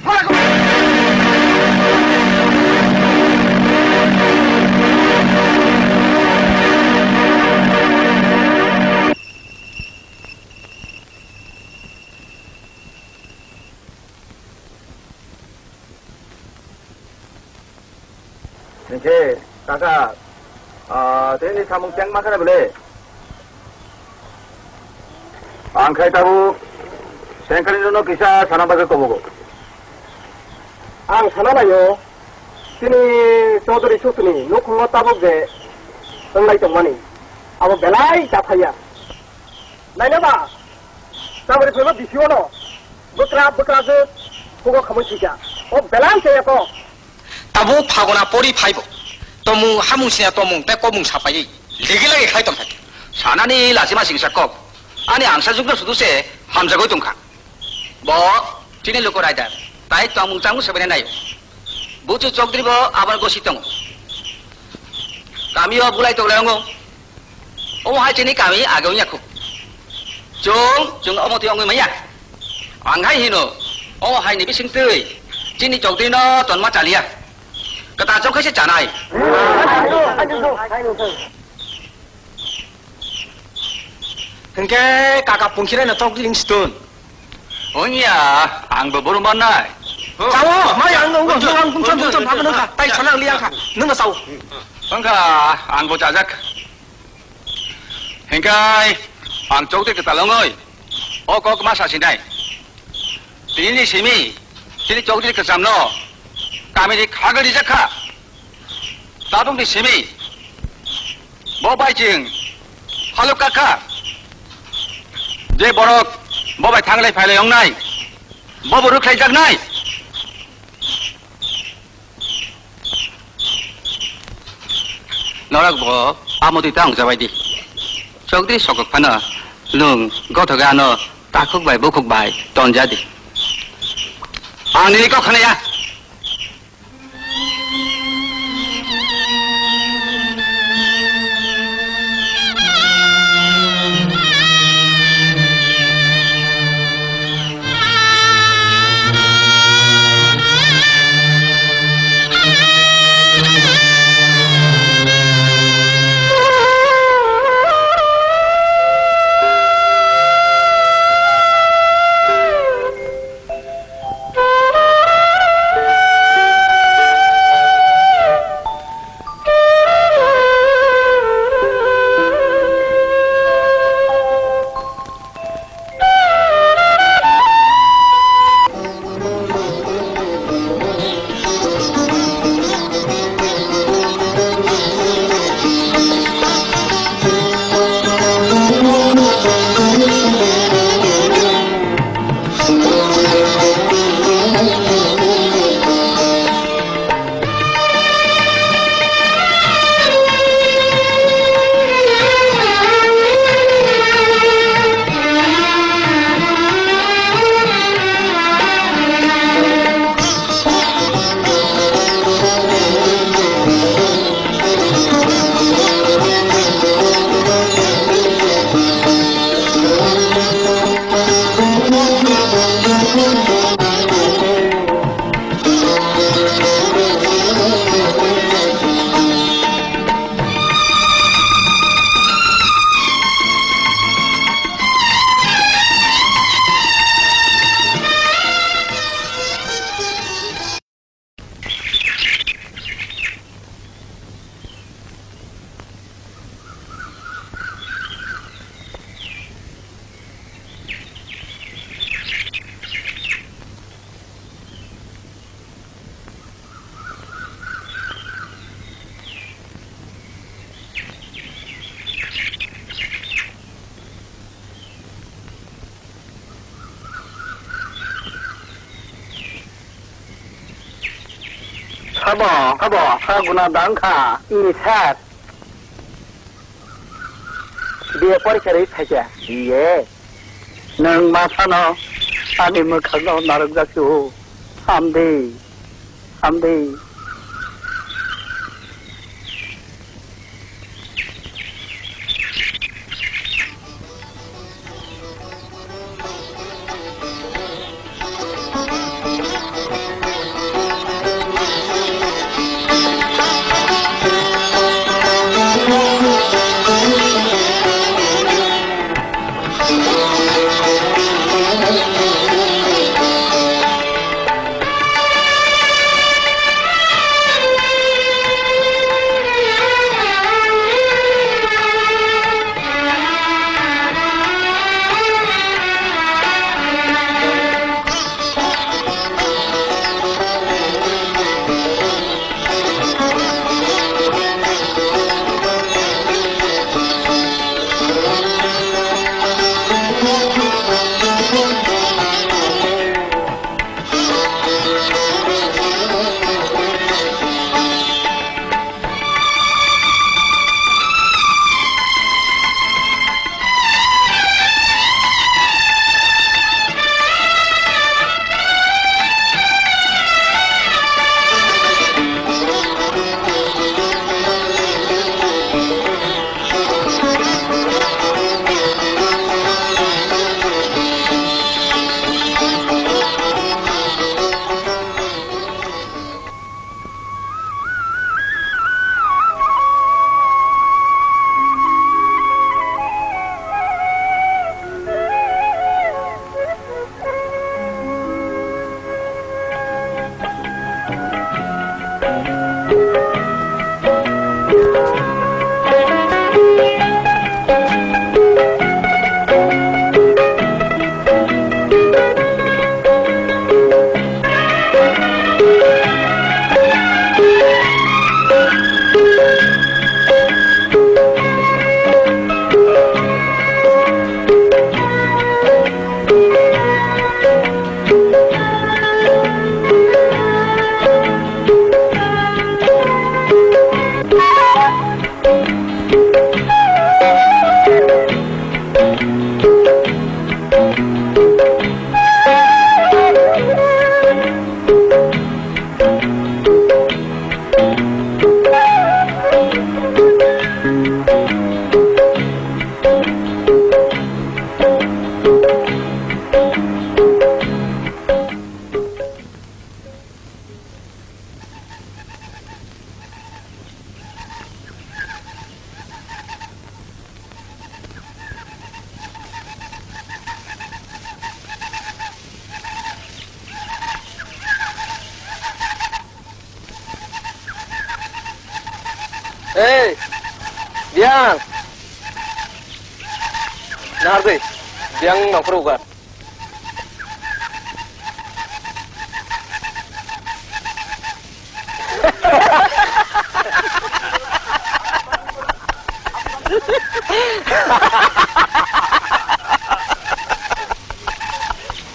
Hinkhe, kaka, ah, tini samung chengma khana bole? Ang khai tabuk Sengkali no kisa sana bagwi kobogo. Ang sana laio, tini Chaudhary Sutuni nukhungo tabuk je wnglai tongmani, abo belai jathaiya. Naina ba, tabari phaiba bisi ono, bwkra, bwkra je hugo khamwi thwikha. O belai se eko. Tabuk Phaguna pori phaibo. Tomung, hamung sina tomung, tei komung sapaiwi. Ligi lagi khai tongthai. Sanani lachima singsa kok. Ani angsa jukno sudu se hamjagwi tongkha. Bo chini luku raida. Tai tongmung chamung sebaina naio. Buchu Chokdri bo abar gosi tongo. Kami o bulai tonglaiongo. Omo hai chini kami age wngya khu. Chwng, chwng omo twi wngwi manya. Ang hai hino, omo hai ni bising twi chini Chokdri no tonma chaliya. Kwtal chwng khaisa chanai. Hinkhe kaka pungkhireno Chokdri ring stone. Onya, ang bo borom banai. Chao, mai ang nung nung nung nung chon chon chon phang nung kha, tai sana liang kha, nung chao. Bangkha, ang bo chajak. Hingkai, ang Chokdri kwtal ongoi. O kok ma sa sinai. Tini simi, tini Chokdri kwcham no. Kami ni khagwi rijak kha. Tabuk ni simi. Bo bai chwng halok kha kha. Je borok bo bai thanglai phailai wngnai, bo bo rwkhlai jaknai. Norok bo amotwi ta wngjabai di. Chokdri sokok phano nwng gothok ano takhuk bai bukhuk bai tonja di. Ang nini kok khnaya. Abo, abo, ha guna dang kha. Ini sir. B A porikha rwi phaikha. B A? Nwng ma phano ani mwkhangno narwkjak si o. Hamdi. Hamdi. Ei, Biang! Nahar dei, Biang nongkhor uga.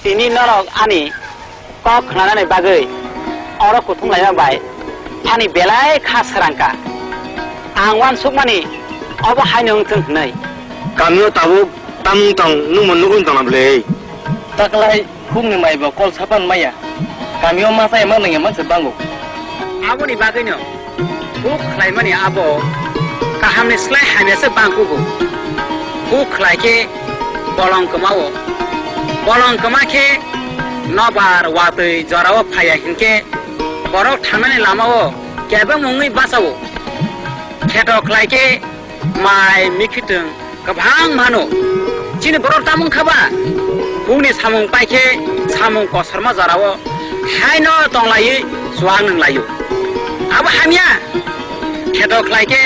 Tini norok ani kok khnanani bagwi oro kuthum laima bai ani belai kha srangkha. Ang uansukmani obo haino wng thung hwnwi. Kamio tabuk tamung tong nwngbo nugwi tongna bwle? Taklai hukni maibo kol sapan maya. Kamio ma chaya ma nangya manse bango. Aboni bagwino huk khlaimani abo kahamni slai hamyase bangkugo. Huk khlai khe bolong kwmao. Bolong kwma khe nobar watwi jorao phaiya hinkhe borok thangnani lamao kebeng wngwi bachao. Kheto khlai khe mai mikhitwng kwbang mano. Chini borok tamung kha ba? Bungni samung pai khe samung kosorma jorao haino tonglaiwi chuak nung laio. Abo hamya. Kheto khlai khe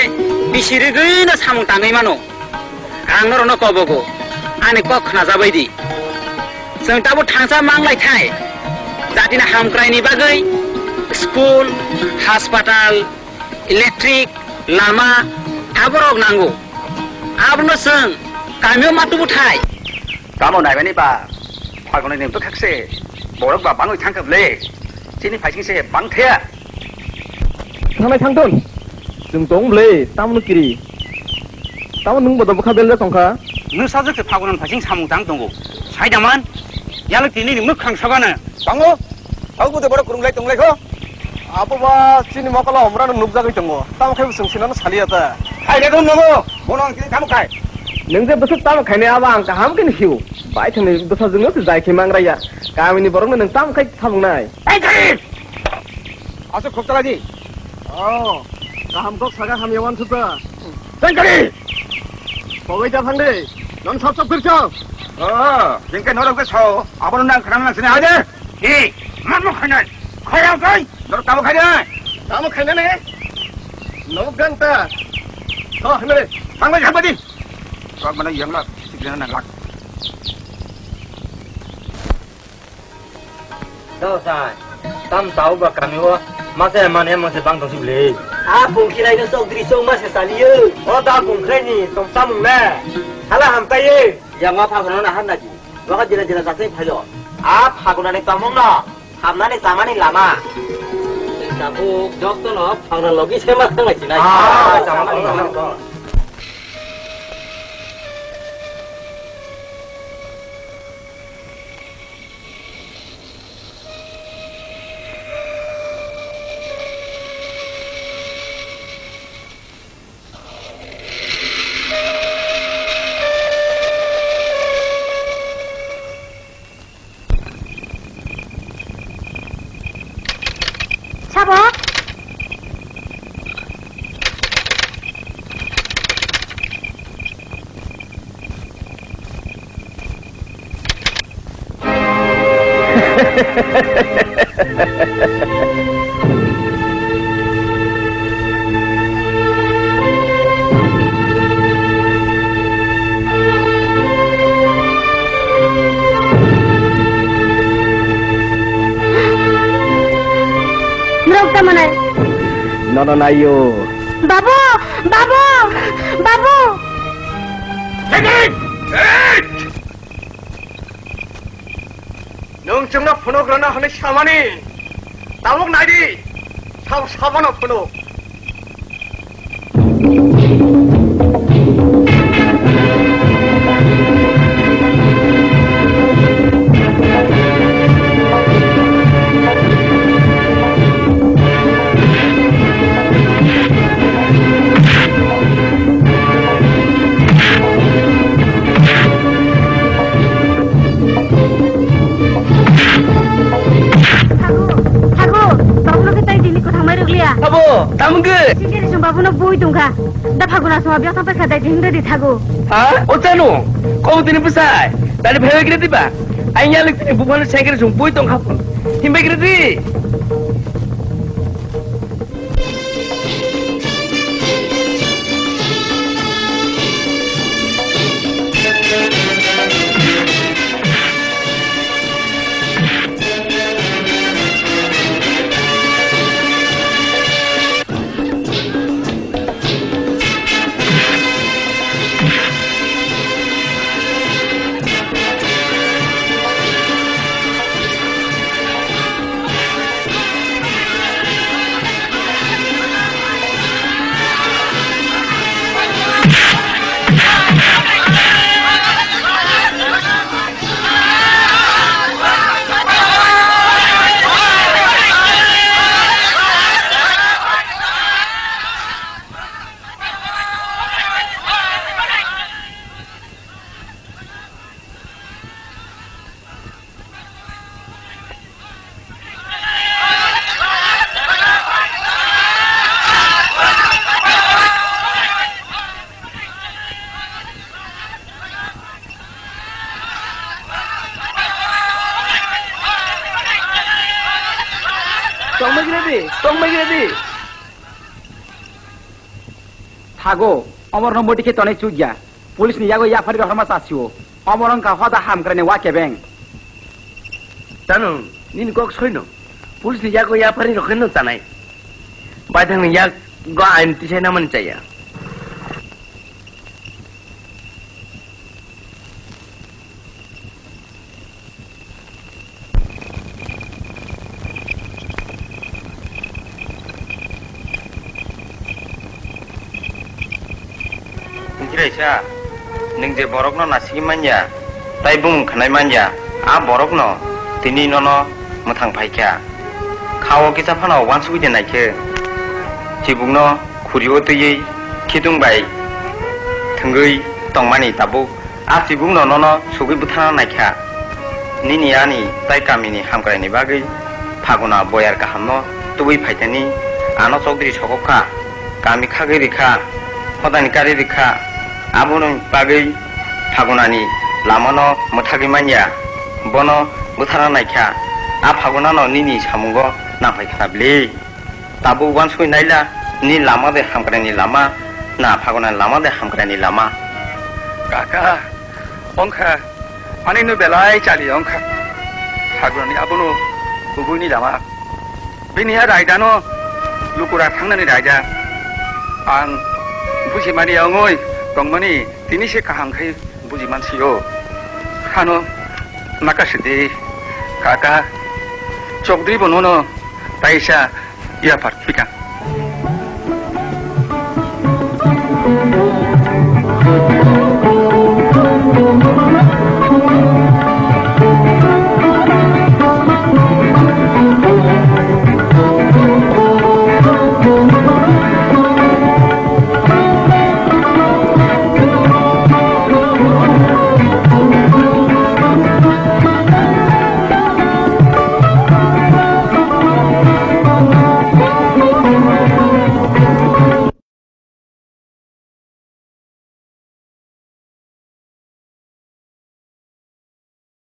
bisi rigwino samung tangwi mano. Ang norokno kobogo, ani kok khnajabai di. Chwng tabuk thangsa manglai khai, jatini hamkraini bagwi school, hospital, electric, lama, aborok nango. Abono chwng kamio ma tubu thai. Tamo naimani ba, phagunai nim to khakse, borok ba bangwi thangkha ble, chini phaising se bang thaya. Thangnai thangthun. Chwng tong bwle, tamno kiri. Tamo nwng bodo bwkha beljak tongkha. Nwng sajwk se Phagunan phaising samung tang tongo. Saidaman, yalwk tini nwng mwkhang sogana. Bango, Phagu de bodo kwrwnglai tonglai kho. Abo ba chini mokolo omrano nukjagwi tongo. Tamo khe bo chwng sinano saliya ta. Hai, le dong nogo. Bono ang tini tamo khai. Nwng je bwswk tamo khainai abo ang kaham khe nukhiu. Bai thangni bwsajwkno se jai khe mangraya. Kamini borokno nwng tamo khai thamungnai. Hai, khai! Aswk khuk chala di. Oh, kaham kok saka hamya wan thuta. Tengkari! Pogoi ta thang de. Non sap sap khircho. Oh, jengke norok de sao. Abono nang khana nang sini aja. Ni, man mo khana. Khaya kai. Norok tamo khana. Tamo khana ne. Nok gang ta. So, hne. Thang bai, thang bai di. Sok mana yang lak. Sikna nang lak. Dosai, tam tau ba kami o, masa mane masa bang tong sibli. A bungkhirai no sok dri sok masa saliyo. O da bungkhirai ni tong samung le. Hala hamkai ye. Yang ma phagono na han naji. Waka jila jila jasai phailo. A phagonani tongmung no, hamnani chamani lama. Tabuk jokto no phagna logi sema thangai sinai. Ah, chamani lama. Sabo? Norok tamo nai? Nono naio. Babu! Babu! Babu! Nwng chwngno phunuk rwna hwnwi samani, tabuk naidi, sabo sabono phunuk. Thago, thago, babuno khe tai tini kwthang mai rwgliya. Abo, tamo khe? Singkiri song babuno bui tongkha. Da phago na song biya thang paikha dai tini dadi thago. Ha? O chano? Kau tini bwsai? Dadi phaibai kre diba? Ai yalik tini buphano sengkiri song bui tongkha. Himbai kre di. Tongmai gre di, tongmai gre di. Thago, omorno modi khe tonwi chukya. Police ni yago yapari rohorma chasio. Omor wngkha hoda hamkrai ni wa kebeng. Tano, nini kok soino. Police ni yago yapari rohorma chanai. Baithang ni yak go ain tisai namani chaya. Ya, nwng je borokno nasigwi manya, tai bumung khnai manya, a borokno tini nono mwthang phaikha. Kha-o kisa phano uansugwi de naikhe, chibukno khuri-o twiwi khitung bai thwngwi tongmani tabuk a chibukno nono sugwi butharna naikha. Nini ani tai kamini hamkraini bagwi Phaguna boyar kahamno tubui phaithani ano chokdri sokok kha. Kami khagwi rikha, hodani kari rikha, aboni bagwi Phagunani lamano mwthagwi manya, bono butharna naikha, a Phagunano nini samungo nangphai khna bli. Tabuk uansugwi naila, ni lama de hamkraini lama, na Phagunani lama de hamkraini lama. Kaka, ongkha, ani no belai chali ongkha. Phagunani abono kubuini lama. Bini a raidano lukura thangnani raida. Ang bujimani ongoi tongmani tini se kaham khai bujiman sio. Hano makasidi kaka chokdri bonono taisa yapar pika.